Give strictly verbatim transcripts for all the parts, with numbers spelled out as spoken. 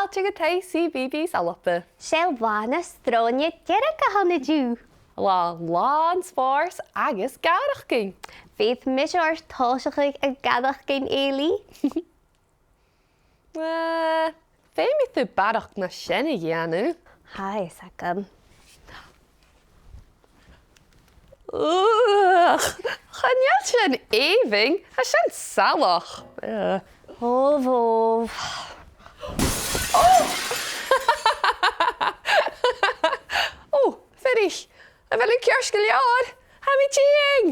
Fàilte gu Taigh CBeebies ALBA. 'S e Là na Sròine Dearg a th' ann an-diugh. Là làn spòrs agus gàireachdainn. Bidh mise air tòiseachadh a' gàireachdainn, Eilidh. Eh, feumaidh tu barrachd na sin a dhèanamh. Tha fhios agam. Ugh, chan eil sin èibhinn, tha sin salach. Ugh. Ò, bhò. Ò! Ò, Fhiorich, a bheil thu ceart gu leòr? Tha mi a' tighinn!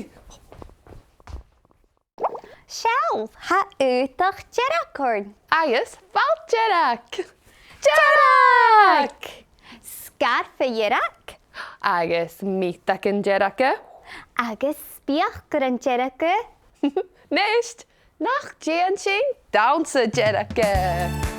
Seall, tha aodach dearg oirnn. Agus falt dearg. Dearg! Sgarfa dearg. Agus miotagan dearga. Agus speuclairean dearga. A-nis, nach dèan sinn dannsa dearg?